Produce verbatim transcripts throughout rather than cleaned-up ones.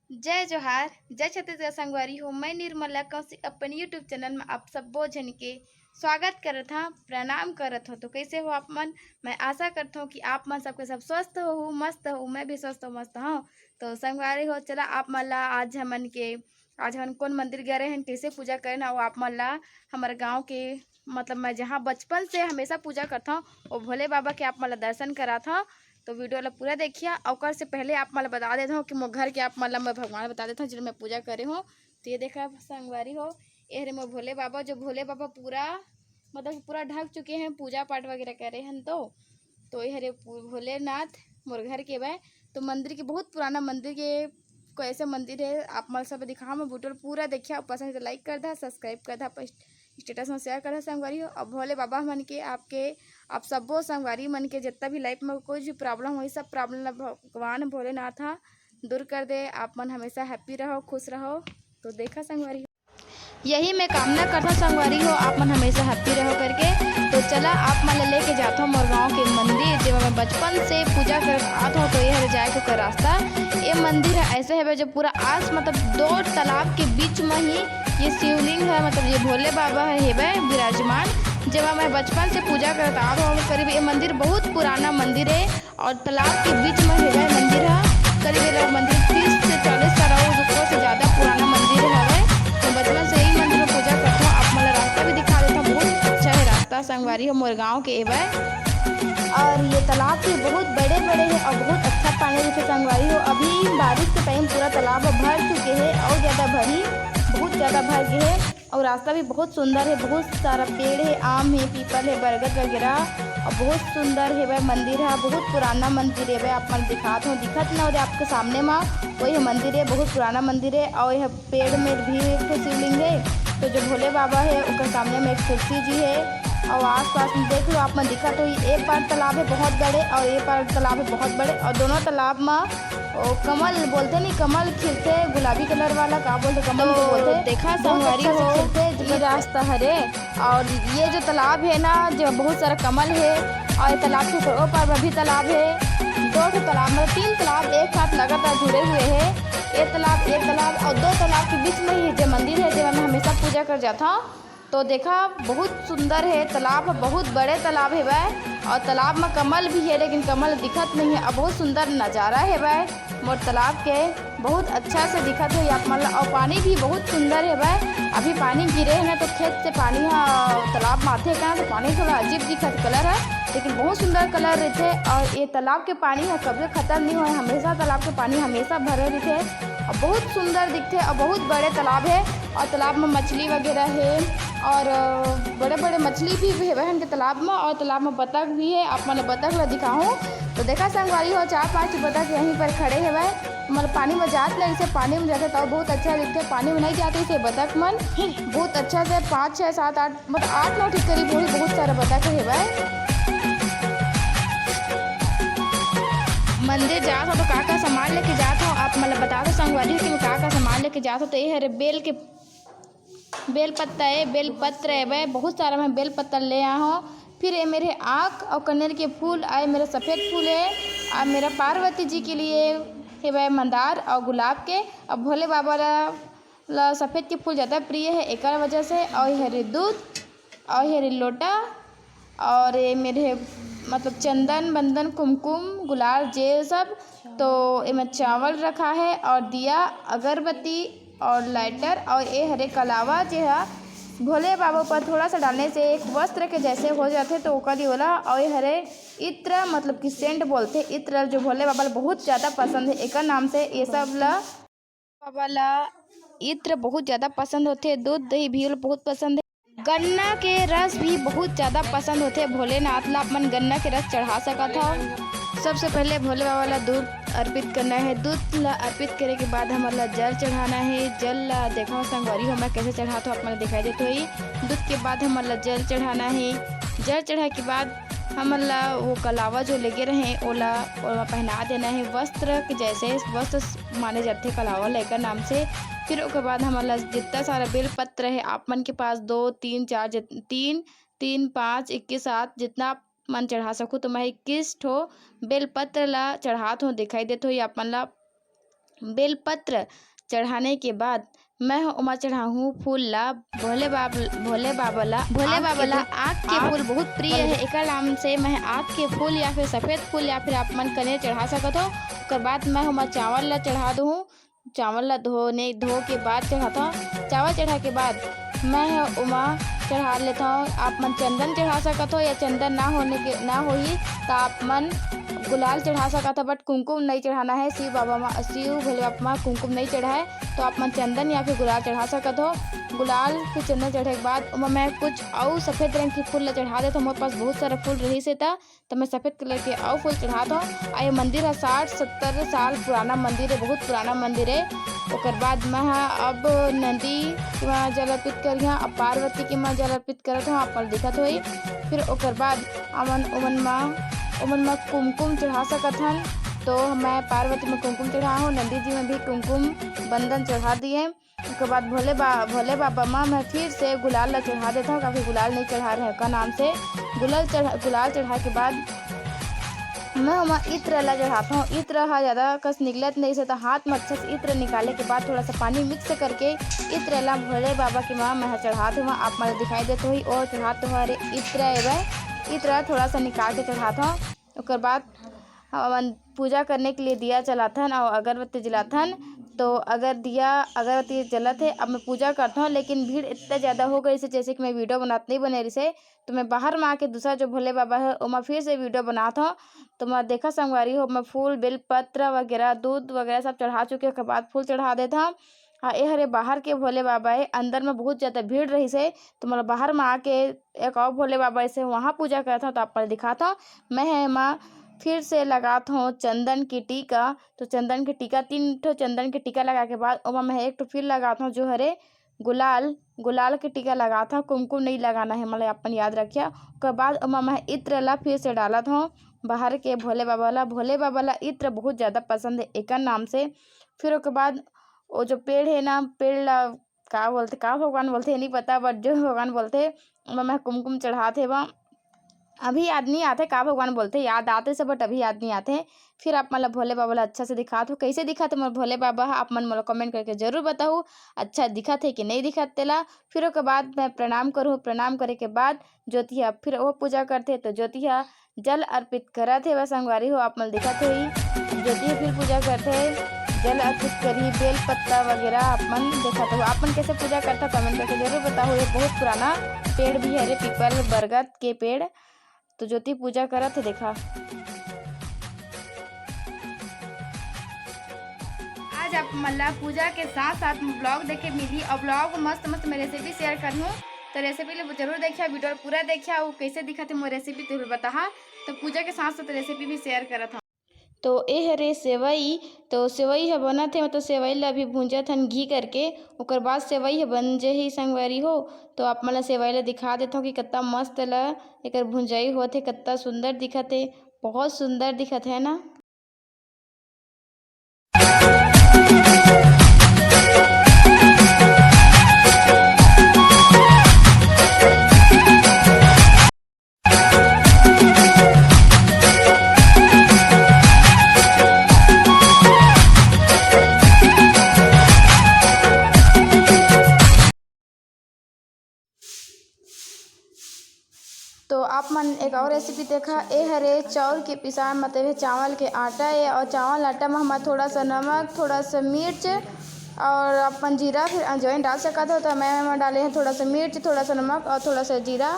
जय जोहार, जय छत्तीसगढ़ संगवारी हो। मैं निर्मला कौशिक अपन YouTube चैनल में आप सब्बो झन के स्वागत करत हां, प्रणाम करत हों। तो कैसे हो आप मन? मैं आशा करत हों कि आप मन सबके सब स्वस्थ हो, मस्त हो। मैं भी स्वस्थ हो, मस्त हों। तो संगवारी हो, चला आप मन ला आज हमन के, आज हमन कौन मंदिर गए रहेन, कैसे पूजा करेन, अउ आप मन ला हमर गांव के, मतलब मैं जहां बचपन से हमेशा पूजा करत हों, वो भोले बाबा के आप मन ला दर्शन करात हों। तो video ला पूरा देखिया। ओकर से पहले आप मन ला बता देत हों कि मोर घर के आप मन ला मैं भगवान बता देत हों, जिन मैं पूजा करे हों। तो ये देखा संगवारी हो, ये हरे मोर भोले बाबा, जो भोले बाबा पूरा, मतलब पूरा ढक चुके हैं, पूजा पाठ वगैरह करे हन। तो, तो ये हरे पू-, भोलेनाथ मोर घर के बा। तो मंदिर के, बहुत पुराना मंदिर के, कैसे मंदिर है आप मन सब दिखा, मैं video पूरा देखिया। पसंद है तो like कर दा, subscribe कर दा, status में share कर दा संगवारी हो। अब भोले बाबा मन के, आपके, आप सब्बो संगवारी मन के जितना भी life में कोई भी problem हो, सब problem ला भगवान भोलेनाथ ह दूर कर दे। आप मन हमेशा happy रहो, खुश रहो। तो देखा संगवारी हो, यही मैं कामना करता संगवारी हो, आप मन हमेशा happy रहो करके। तो चला आप मन ला लेके जाता हूँ मोर गांव के मंदिर, जेमा मैं बचपन से पूजा करत आत हूँ। तो ये हरे जाए के ओकर रास्ता। ये मंदिर है ऐसे है जो पूरा आस, मतलब दो तालाब के बीच में ही ये शिवलिंग है, मतलब ये भोले बाबा है हेबे विराजमान, जेमा मैं बचपन से पूजा करत आत हूँ। करीब ये मंदिर बहुत पुराना मंदिर है और तालाब के बीच में हेबे मंदिर है। करीब ये लोग मंदिर तीस से चालीस साल और उसको से ज़्यादा पुराना मंदिर हवे। तो बचपन से यही मंदिर में पूजा करता हूँ। आप मन ला रास्ता भी दिखा देता हूँ, बहुत अच्छा है रास्ता संगवारी हो मोर गांव के एबे। और ये तालाब भी बहुत बड़े बड़े है और बहुत अच्छा पानी दिखे संगवारी हो। अभी बारिश के time पूरा तालाब भर चुके है और ज़्यादा भरी, बहुत ज़्यादा भर गए है। और रास्ता भी बहुत सुंदर है, बहुत सारा पेड़ है, आम है, पीपल है, बरगद वगैरह। और बहुत सुंदर है वह मंदिर है, बहुत पुराना मंदिर है वह। आप मन दिखात हो, दिखत ना हो आपके सामने मा, वही मंदिर है, बहुत पुराना मंदिर है। और यह पेड़ में भी एक ठो शिवलिंग है, तो जो भोले बाबा है ओकर सामने में एक तुलसी जी है। और आसपास में देख लो आप मन, दिखत हो ये पार तालाब है बहुत बड़े और ये पार तालाब है बहुत बड़े, और दोनों तालाब में ओ, कमल बोलते नहीं, कमल खिलते गुलाबी colour वाला, का बोलते, कमल तो को बोलते। देखा बहुत संगवारी अच्छा से हो, खिलते, ये जब रास्ता हरे। और ये जो तालाब है ना, जो बहुत सारा कमल है, और ये तालाब के ऊपर, ऊपर में भी तालाब है। दो ठो तालाब, मतलब तीन तालाब एक साथ लगातार जुड़े हुए हैं। ये तालाब, ये तालाब और दो तालाब के बीच में ही जो मंदिर है, जेमा मैं हमेशा पूजा कर जाता हूँ। तो देखा, बहुत सुंदर है तालाब, बहुत बड़े तालाब है वह। और तालाब में कमल भी है, लेकिन कमल दिखत नहीं है। और बहुत सुंदर नज़ारा है वह मोर तालाब के, बहुत अच्छा से दिखत है आप मन ला। और पानी भी बहुत सुंदर है वह। अभी पानी गिरे है ना, तो खेत से पानी ह तालाब में आथे का, तो पानी थोड़ा अजीब दिखत colour है, लेकिन बहुत सुंदर colour रहते। और ये तालाब के पानी है कभी खत्म नहीं हुआ, हमेशा तालाब के पानी हमेशा भरे रहते। और बहुत सुंदर दिखते और बहुत बड़े तालाब है। और तालाब में मछली वगैरह है और, अ, बड़े-बड़े मछली भी हेवय हन के तालाब में। और तालाब में बतख भी है, आप मन ल बतख ला दिखाहूँ। तो देखा संगवारी हो, चार पांच बतख यहीं पर खड़े हेवय। मतलब पानी में जात नहीं, इसे पानी में जाते तो बहुत अच्छा दिखते, पानी में नहीं जाते इसे बतख मन। बहुत अच्छा से पाँच, छः, सात, आठ, मतलब आठ नौ ठीक करीब होही, बहुत सारा बतख हेवय। मंदिर जात हो तो का का सामान लेके जात हो, आप मन ल बता दो संगवारी हो कि मैं का का सामान लेके जात हो। तो ये हरे बेल के, बेल पत्ता है, बेल पत्र है, वह बहुत सारा मैं बेल पत्ता ले आ हो। फिर ये मेरे आँख और कनेर के फूल आए, मेरा सफेद फूल है, और मेरा पार्वती जी के लिए है वह मंदार और गुलाब के, और भोले बाबा ला, ला सफेद के फूल ज़्यादा प्रिय है, एकर वजह से। और ये हरे दूध, और ये हरे लोटा, और ये मेरे मतलब चंदन, बंदन, कुमकुम, गुलाल, जे सब। तो एमे चावल रखा है और दिया, अगरबत्ती और lighter, और ये हरे कलावा जे हा भोले बाबा पर थोड़ा सा डालने से एक वस्त्र के जैसे हो जाथे, तो ओकर लिए ओला। और ये हरे इत्र, मतलब कि scent बोलथे, इत्र जो भोले बाबा ला बहुत ज़्यादा पसंद है, एकर नाम से ये सब ला बाबा ला इत्र बहुत ज्यादा पसंद होथे, दूध दही भी ओला बहुत पसंद है। गन्ना के रस भी बहुत ज्यादा पसंद होथे भोलेनाथ ला, आप मन गन्ना के रस चढ़ा सकत हव। सबसे पहले भोले बाबा ला दूध अर्पित करना है। दूध ला अर्पित करे के बाद हमन ला जल चढ़ाना है। जल ला देखो संगवारी हो, मैं कैसे चढ़ात हूँ, आप मन ला दिखाई देत होही। दूध के बाद हमन ला जल चढ़ाना है। जल चढ़ाए के बाद हमन ला वो कलावा जो लेगे रहे, ओला, ओला पहना देना है वस्त्र के जैसे, वस्त्र माने जाथे कलावा ला एकर नाम से। फिर ओकर बाद हमन ला जितना सारा बेल पत्र है आप मन के पास, दो, तीन, चार, जित-, तीन, तीन, पाँच, इक्कीस, सात, जितना आप मन चढ़ा सकू, तो मैं इक्कीस ठो बेल पत्र ला चढ़ात हूँ, दिखाई देत होही आप मन ला। बेलपत्र चढ़ाने के बाद मैं ह ओमा चढ़ाहूँ फूल ला भोले बाब-, भोले बाबा ला। भोले बाबा ला आँख के फूल बहुत प्रिय है, एकर नाम से मैं आँख के फूल या फिर सफेद फूल या फिर आप मन कनेर चढ़ा सकत हो। ओकर बाद मैं ह ओमा चावल ला चढ़ा दूँ। चावल ला धोने, धो के बाद चढ़ाथव। चावल चढ़ा के बाद मैं ह ओमा चढ़ा लेथव। आप मन चंदन चढ़ा सकत हो या चंदन ना होने के, ना होही त आप मन गुलाल चढ़ा सकत हो, but कुमकुम नहीं चढ़ाना है। शिव बाबा मा, शिव भोले बाबा मा कुमकुम नहीं चढ़ाए, तो आप मन चंदन या फिर गुलाल चढ़ा सकत हो। गुलाल फिर चंदन चढ़े के बाद ओमा मैं कुछ अउ सफेद रंग के फूल ला चढ़ा देथव। मोर पास बहुत सारा फूल रहिस हे त त मैं सफेद कलर के अउ फूल चढ़ात हव। अउ ये मंदिर ह साठ सत्तर साल पुराना मंदिर हे, बहुत पुराना मंदिर हे। ओकर बाद मैं ह अब नंदी के म जल अर्पित करिहा, अब पार्वती के म जल अर्पित करत हव, आप मन दिखत होही। फिर ओकर बाद अमन, ओमन म, ओमन म कुमकुम चढ़ा सकत हन। तो मैं पार्वती म कुमकुम चढ़ा हव, नंदी जी म भी कुमकुम बंदन चढ़ा दिए। ओकर बाद भोले बा-, भोले बाबा म मैं फिर से गुलाल ला चढ़ा देथव, काकि गुलाल नहीं चढ़ा रहे का नाम से। गुलाल चढ़ा, गुलाल चढ़ा के बाद मैं ओमा इत्र ला चढ़ाथव। इत्र ह ज्यादा कस निकलत नहीं से, त हाथ म अच्छा से इत्र निकाले के बाद थोड़ा सा पानी mix करके इत्र ला भोले बाबा के म मैं ह चढ़ात हव। आप मन ला दिखाई देत होही, ओ चढ़ात हव, अरे इत्र एवं इत्र थोड़ा सा निकाल के चढ़ाथव। ओकर बाद हमन पूजा करने के लिए दिया जलाथन अउ अगरबत्ती जलाथन। तो अगर दिया अगरबत्ती जलत हे, अब मैं पूजा करथव, लेकिन भीड़ इतना ज्यादा हो गइस हे, जैसे कि मैं video बनात नहीं बने रहिस हे, तो मैं बाहर में आके दूसरा जो भोले बाबा हे, ओमा फिर से video बनात हव। तो मैं देखा संगवारी हो, मैं फूल, बेलपत्र वगैरह, दूध वगैरह सब चढ़ा चुके, ओकर बाद फूल चढ़ा देत हव। हाँ, ए हरे बाहर के भोले बाबा हे, अंदर में बहुत ज्यादा भीड़ रहिस हे, तो मैं बाहर में आके एक अउ भोले बाबा ऐसे वहाँ पूजा करत हव, तो आप मन ल दिखात हव। मैं ह एमा फिर से लगात हव चंदन के टीका। तो चंदन के टीका, तीन ठो चंदन के टीका लगा के बाद ओमा मैं एक ठो फिर लगात हव, जो हरे गुलाल, गुलाल के टीका लगात हव। कुमकुम नहीं लगाना हे, मतलब अपन याद रखिया। ओकर बाद ओमा मैं इत्र ला फिर से डालत हव बाहर के भोले बाबा ला। भोले बाबा ला इत्र बहुत ज्यादा पसंद हे एकर नाम से। फिर ओकर बाद वो जो पेड़ हे ना, पेड़ ला का बोलथे, का भगवान बोलथे, नहीं पता, but जो भगवान बोलथे, ओमा मैं कुमकुम चढ़ात हे बा। अभी याद नहीं आथे का भगवान बोलथे, याद आथे से, but अभी याद नहीं आथे। फिर आप मन ल भोले बाबा ला अच्छा से दिखात हव, कैसे दिखत हे मोर भोले बाबा ह, आप मन मोला comment करके जरूर बताहू, अच्छा दिखत हे कि नहीं दिखत तेला। फिर ओकर बाद मैं प्रणाम करूँ, प्रणाम करे के बाद ज्योति ह फिर वो पूजा करथे, तो ज्योति ह जल अर्पित करत हे। बस संगवारी हो, आप मन दिखत होही, ज्योति ह फिर पूजा करथे, जल अर्पित करही, बेल पत्ता वगैरह आप मन देखत हो। आप मन कैसे पूजा करथा, comment करके जरूर बताहू। ये बहुत पुराना पेड़ भी हरे, पीपल बरगद के पेड़। तो ज्योति पूजा करत हे, देखा। आज आप मन ला पूजा के साथ साथ vlog देखे मिली और vlog में मस्त मस्त मैं recipe share करहूँ। तो recipe ला जरूर देखिया, video ला पूरा देखिया, वो कैसे दिखत हे मोर recipe, तो बताहा। तो पूजा के साथ साथ recipe भी share करत हव। तो ए हरे सेवई, तो सेवई ह बनत हे, मतलब सेवई ला अभी भूंजत हन घी करके, ओकर बाद सेवई ह बन जही संगवारी हो। तो आप मन ला सेवई ला दिखा देथव कि कत्ता मस्त ला एकर भुंजाई होत हे, कत्ता सुंदर दिखत हे, बहुत सुंदर दिखत हे ना। तो आप मन एक और recipe देखा, ए हरे चाउर के पिसान, मतलब ये चावल के आटा ए, और चावल आटा में हमर थोड़ा सा नमक, थोड़ा सा मिर्च और अपन जीरा, फिर अजवाइन डाल सकत हो। तो मैं एमा डाले हैं थोड़ा सा मिर्च, थोड़ा सा नमक और थोड़ा सा जीरा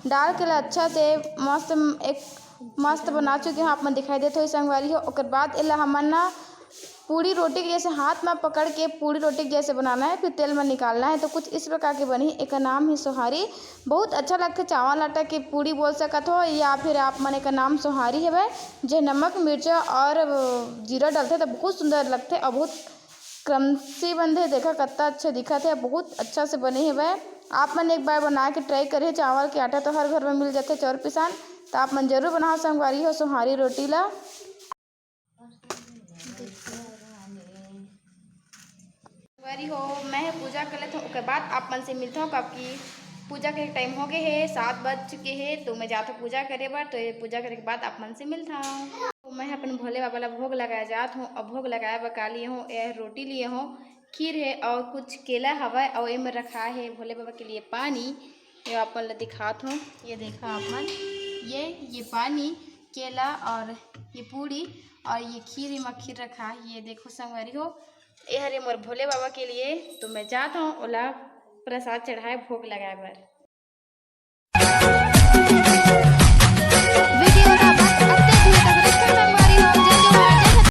डाल के ला अच्छा से मस्त एक मस्त बना चुके हैं, आप मन दिखाई देत होही संगवारी हो। ओकर बाद एला हमन ना पूड़ी रोटी के जैसे हाथ में पकड़ के पूड़ी रोटी के जैसे बनाना है, फिर तेल में निकालना है। तो कुछ इस प्रकार के बनही। एकर नाम ही सोहारी। बहुत अच्छा लगथे, चावल आटा के पूड़ी बोल सकत हो, या फिर आप मन एकर नाम सोहारी हवय, जे नमक, मिर्चा और जीरा डलथे तो बहुत सुंदर लगथे और बहुत क्रंची बनथे। देखा कत्ता अच्छा दिखत हे, बहुत अच्छा से बने हवय। आप मन एक बार बना के try करे, चावल के आटा तो हर घर में मिल जाथे, चाउर पिसान, तो आप मन जरूर बनाओ संगवारी हो सोहारी रोटी ला। संगवारी हो, मैं ह पूजा कर लेथव, ओकर बाद आप मन से मिलथव, काबर कि पूजा के time हो गए हे, सात बज चुके हे, तो मैं जाथव पूजा करे बर। तो ये पूजा करे के बाद आप मन से मिलथव। मैं अपन भोले बाबा ला भोग लगाए जात हूँ। अब भोग लगाए बर का लिए हूँ, यह रोटी लिए हूँ, खीर है और कुछ केला हवय और एमे रखा है भोले बाबा के लिए पानी। ये अपन ला दिखात हूँ, ये देखा अपन, ये ये पानी, केला और ये पूड़ी और ये खीर, एमा खीर रखा है। ये देखो संगवारी हो, ये हरे मोर भोले बाबा के लिए। तो मैं जात हूँ ओला प्रसाद चढ़ाए भोग लगाए बर।